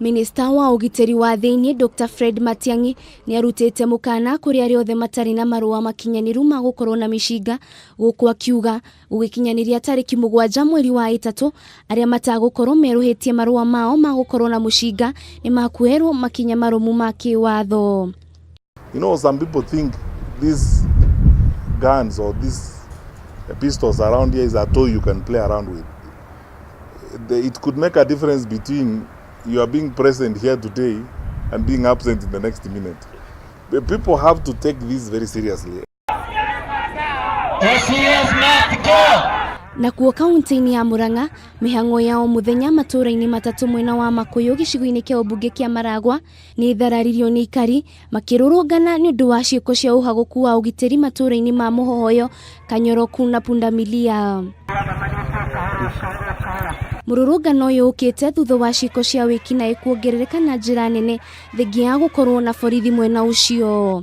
Minista wa ũgitĩri wa thĩinĩ Dr Fred Matiang'i nĩ arutĩte mũkana kũrĩ arĩa othe matarĩ na marũa makinyanĩru ma gũkorwo na mĩcinga, gũkũ akiuga gũgĩkinyanĩria tarĩki 7 mweri wa 3 arĩa matagũkorwo merũhĩtie marũa mao ma gũkorwo na mũcinga nĩ makuoerwo makinya marũmu ma kĩwatho. You know, some people think these guns or these pistols around here is a toy you can play around with. It could make a difference between you are being present here today and being absent in the next minute. But people have to take this very seriously. Nakuo kaunti-inĩ ya Murang'a, mĩhang'o ya o mũthenya matũũra-inĩ matatũ mwena wa Makuyu gĩcigo-inĩ kĩa ũmbunge kĩa Maragwa nĩ ĩthararirio nĩ aikari makĩrũrũngana nĩ ũndũ wa ciĩko cia ũhagũku wa ũgitĩri matũũra-inĩ ma Mũhohoyo, Kanyoroku na Pundamilia. Mũrũrũngano ũyũ ũkĩte thutha wa ciĩko cia wĩkinaĩ kuongerereka na njĩra nene thengia ya gũkorwo na borithi mwena ũcio.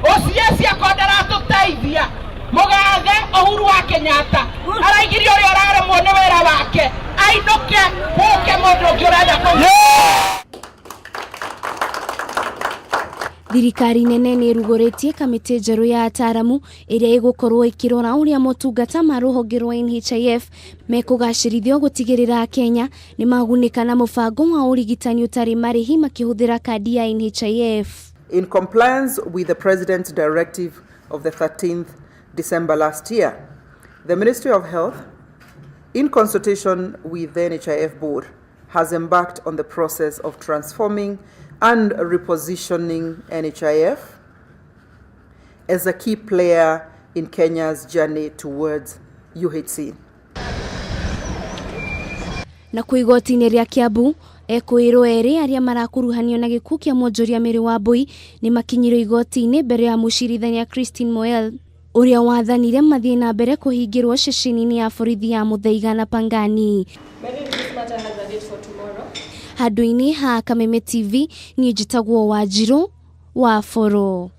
OCS akwa ndaratũteithia mũgathe Uhuru wa Kenyatta araigire ũrĩa ũraremwo nĩ wĩra wake ainũke gũke mũndũ ũngĩ ũrenda kũ. Thirikari nene nĩ ĩrugũrĩtie kamĩtĩ njerũ ya ataaramu ĩrĩa ĩgũkorwo ĩkĩrora ũrĩa motungata ma rũhonge rwa NHIF mekũgacĩrithio gũtigĩrĩra Kenya nĩ magunĩka na mũbango wa ũrigitani ũtarĩ marĩhi makĩhũthĩra kandi ya NHIF. In compliance with the President's directive of the 13th December last year, the Ministry of Health, in consultation with the NHIF board, has embarked on the process of transforming and repositioning NHIF as a key player in Kenya's journey towards UHC. Na kuo igoti-inĩ rĩa Kiambu, ekũĩrwo erĩ arĩa marakuruhanio na gĩkuũ kĩa mwonjoria Mary Wambui nĩ makinyirio igoti-inĩ mbere ya mũcirithania Christine Moel ũrĩa wathanire mathiĩ na mbere kũhingĩrwo ceceni-inĩ ya borithi ya Muthaiga na Pangani. Handũ-inĩ ha Kameme TV, niĩ njĩtagwo Wanjirũ wa Boro.